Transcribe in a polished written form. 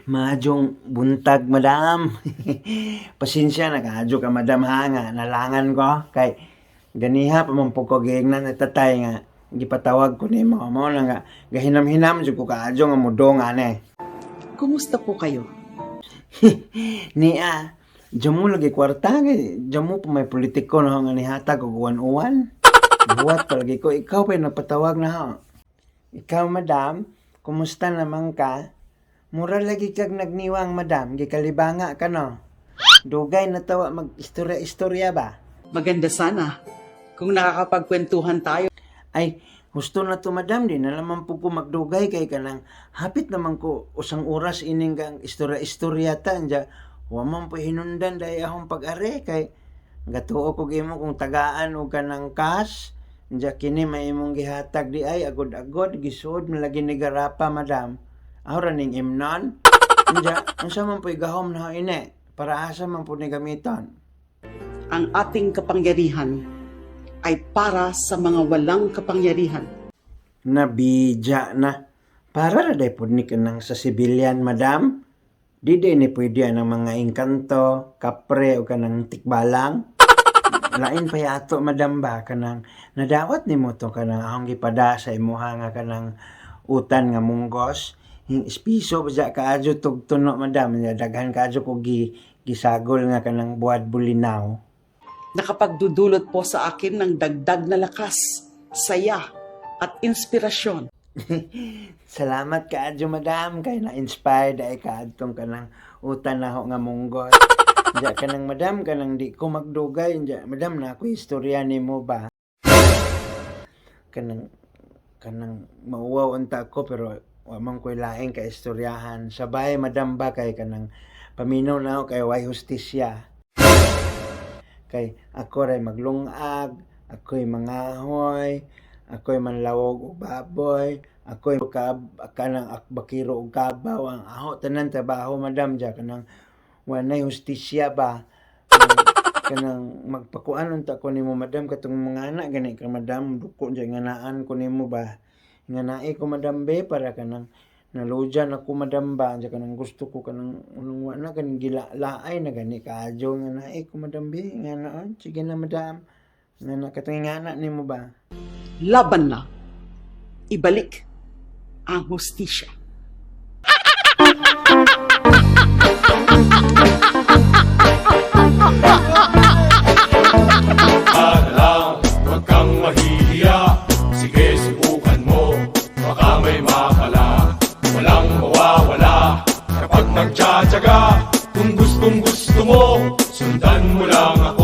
Maayong buntag, madam. Pasensya na kaadyo ka, madam, ha, nga nalangan ko kay ganiha pa man pud ko giingnan ni tatay nga gipatawag ko nimo. Mao na nga gahinam-hinam jud ko kaadyo nga mudong ane. Kumusta po kayo? Niya, jamo lagi kwarta kay jamo pa may politiko na nga nihatag og uwan-uwan. Buhat palagi ko, ikaw pa yung nagpatawag na ho. Ikaw, madam, kumusta naman ka? Mura lagi kag nagniwang, madam, gikalibanga ka, no? Dugay na tawa mag-istorya-istorya ba? Maganda sana kung nakakapagkwentuhan tayo. Ay, husto na to, madam, di na naman po ko magdugay kay kanang hapit naman ko usang oras ining kang istorya-istorya ta anja wa man po hinundan dahil akong pag-are kay gatuo ko imo kung tagaan og kanang cash anja kini may imong gihatag di ay agod-agod gisuod man lagi ni garapa, madam. Aw ra ning imnon anja unsa man po'y gahom na ini para asa man po ni gamiton? Ang ating kapangyarihan ay para sa mga walang kapangyarihan. Nabidya na. Para ra day pud ni kanang sa civilian, madam. Di day ni pwede ang mga engkanto, kapre o kanang tikbalang. Lain pa yato, madam, ba kanang nadawat nimo to kanang akong gipada sa imuha nga kanang utan nga munggos. Yung espiso ba siya kaadyo tugtuno, madam. Daghan kaadyo ko gisagol nga kanang buwad bulinaw. Nakapagdudulot po sa akin ng dagdag na lakas, saya, at inspirasyon. Salamat kaadyo, madam, kay na-inspired ay kaadtong kanang utan na ho nga munggos. Diya kanang, madam, kanang di ko magdugay diya, madam, na ako istorya nimo ba? Kanang mauwaw unta ko pero wa man ko'y laing ka istoryahan. Sabay, madam, ba kay kanang paminaw na ako kay way hustisya. Kay ako ray maglungag, ako'y mangahoy, ako'y manlawog og baboy, ako'y kanang akbakiro og kabaw, ang aho tanan trabaho, madam, diya kanang wanay hustisya ba. Kanang magpakuan unta ko nimo, madam, katong mga anak gani ka, madam, duko diya nga naan ko nimo ba nga nae ko, madam, be para kanang naludyan ako, madam, ba diya kanang gusto ko kanang unong wa na kanang gilalaay na gani kaadyo nga nae ko, madam, be nga naon sige na, madam, nga na katong nga na nimo ba. Laban na. Ibalik ang hustisya. Na lang, huwag kang mahihiya. Sige, subukan mo, baka may mapala. Walang mawawala kapag nagtsatsaga. Kung gustong gusto mo, sundan mo lang.